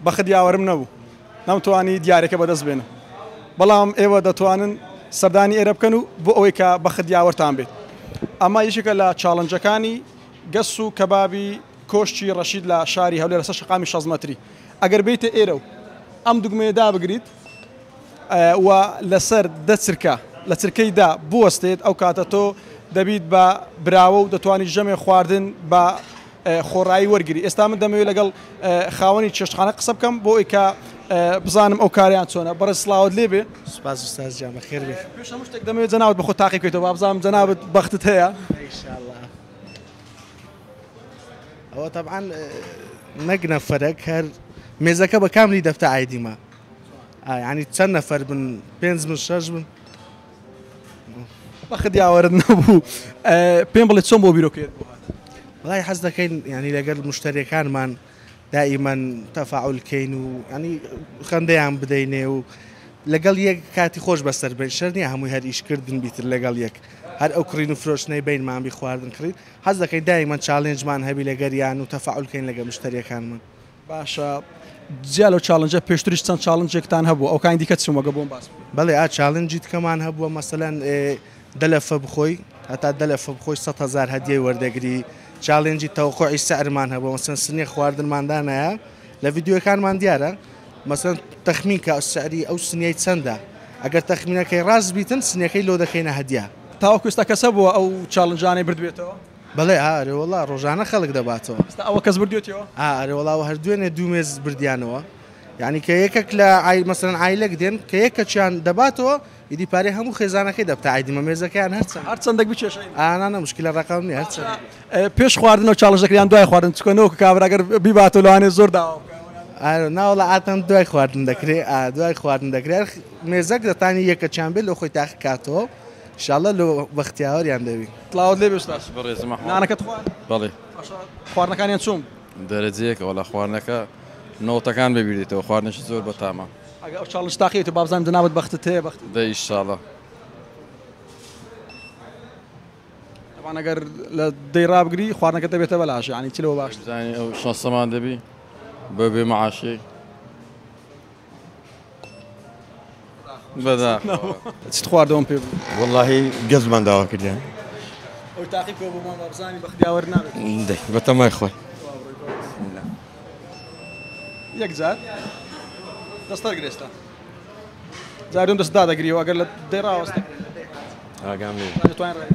بەخت یاوەرم نەبوو نەمتوانی دیارەکە بەدەست بێنم بەڵام ئێوە دەتوانن سەردانی ئێرە بکەن و بۆ ئەوەی کە بەخت یاوەرتان بێت. ئەمە یەکێکە لە challenge ەکانی گەس و کەبابی کۆشکی ڕەشید لە شاری هەولێر لەسەر شەقامی 6 مەتری. ئەگەر بێیتە ئێرە و ئەم دوگمەیە دابگریت و لەسەر دە چرکە لە چرکەی دا بوەستێت ئەو کاتە تۆ دەبیت بە براوە و دەتوانیت ژەمێ خواردن بە خۆڕایی وەرگری. ئێستا من دەمەوێت لەگەڵ خاوەنی چێشتخانە قسە بکەم بۆ ئەوەی کە بزانم ئەو کاریان چۆنە. بەڕێز سڵاوت لێ بێ. سوپاس ئوستاز گیان بەخێر بێی. پێش هەموو شتێک دەمەوێت جەنابت بە خۆت تاقی بکەیتەوە با بزانم جەنابت بەختت هەیە. ئینشاڵڵا. ئەوە تەبعەن نەک نەفەرەک هەر مێزەکە بە کاملی دەفتە ئایدیمە ینی چەند نەفەر بن پێنج بن شەش بن. بەخت یاوەرت نەبوو پێم بڵێ چۆن بۆ بیرۆکەیەت بۆ هات؟ وەڵای حەز دەکەین ینی لەگەڵ مشتەریەکانمان دائیمەن تەفاعول کەین و ینی خەندەیان بدەینێ و لەگەڵ یەک کاتی خۆش بەسەر بین شەر نییە هەمووی هەر ئیشکردن بیتر لەگەڵ یەک هەر ئەو کڕین و فرۆشتنەی بینمان بی خواردن کڕین حەز دەکەین دایمەن challenge مان هەبی لەگەریان و تەفاعول کەین لەگەڵ مشتەریەکانمان. باشە جیا لەو challenge ە پێشتریش چەند challenge ێکتان هەبووە ئەوکانی دیکە چ وەگە بۆم باس بکەی. بەڵێ ئا challenge ی دیکەمان هەبووە مەسەلەن دە لەفە بخۆی هەتا دە لەفە بخۆی 100 هەزار هەدیەی وەردەگری challenge ی تەوقعی سعرمان هەبووە مەسەن سنیە خواردنمان دانایە لە ڤیدیۆکانمان دیارە مەسەن تەخمین کە سعری ئەو سنیەی چەندە ئەگەر تەخمینەکەی ڕاست بیتن سنیەکەی لۆ دەکەینە هەدیە. تاوەکو ئێستا کەس هەبووە ئەو challenge انەی بردبێتەوە؟ بەڵێ ئا ئەرێ وەڵا ڕۆژانە خەڵک دەباتەوە. ئێستا ئەوە کەس بردوێتیەوە؟ ئا ئەرێ وەڵا هەر دوێنێ دوو مێز بردیانەوە یانی کە یەکەک لە عای مەسەلەن عایلەک دێن کە یەکەکیان دەباتەوە ئیدی پارەی هەموو خێزانەکەی دەبتە عایدیمە مێزەکەیان هەرچەند هەر چەندەک بکێشین. ئا نا نا مشکلە ڕەقەم نیە هەر چەندێک بێت. پێش خواردنەوە challenge دەکرێ یان دوای خواردن چونکە نەوەکو کابرا گەر بیباتەوە لەوانەیە زۆر داوا بکا. ئا نا وەڵا عادەتەن دوای خواردن دەکرێ ئا دوای خواردن دەکرێ هەر مێزەک دەتانی یەکەکیان بێت لۆ خۆی تاقی کاتەوە ئیشاڵڵا لۆ بەختیاوەریان دەبین. سڵاوت لێ بێ ئوستاز. بەڕێزم ئەحمەد. نانەکەت خوارد؟ بەڵێ. باشە خواردنەکانیان چۆن بوو؟ دەرەجەیەکە وەڵا خواردنەکە نۆتەکان بە بیر دێتەوە خواردنێکی زۆر بەتامە. ئەگەر ئەو challenge تاقیەوە با بزانم جەنابت بەختت هەیە بەختت. دەی ئیشاڵڵا. تەبعەن ئەگەر لە دەی ڕابگری خواردنەکە دەبێتە بەلاش یانی چ لەوە باشتر. بزانی ئەو شانسەمان دەبی بە بێ مەعاشی. بەداخەوە. چت خواردەوەم پێ بوو؟ وەڵاهی گەزمان داوا کردیان. ئەوی تاقی بکەوە بۆمان با بزانین بەختیاوەر نابێت. دەی بەتەمای خۆی. یەک جار دەستەر گرێستا جار دوم دەست دادەگریەوە ئەگەر لە دەی ڕاوەستی ئاگام لێ دەتوانین ڕای.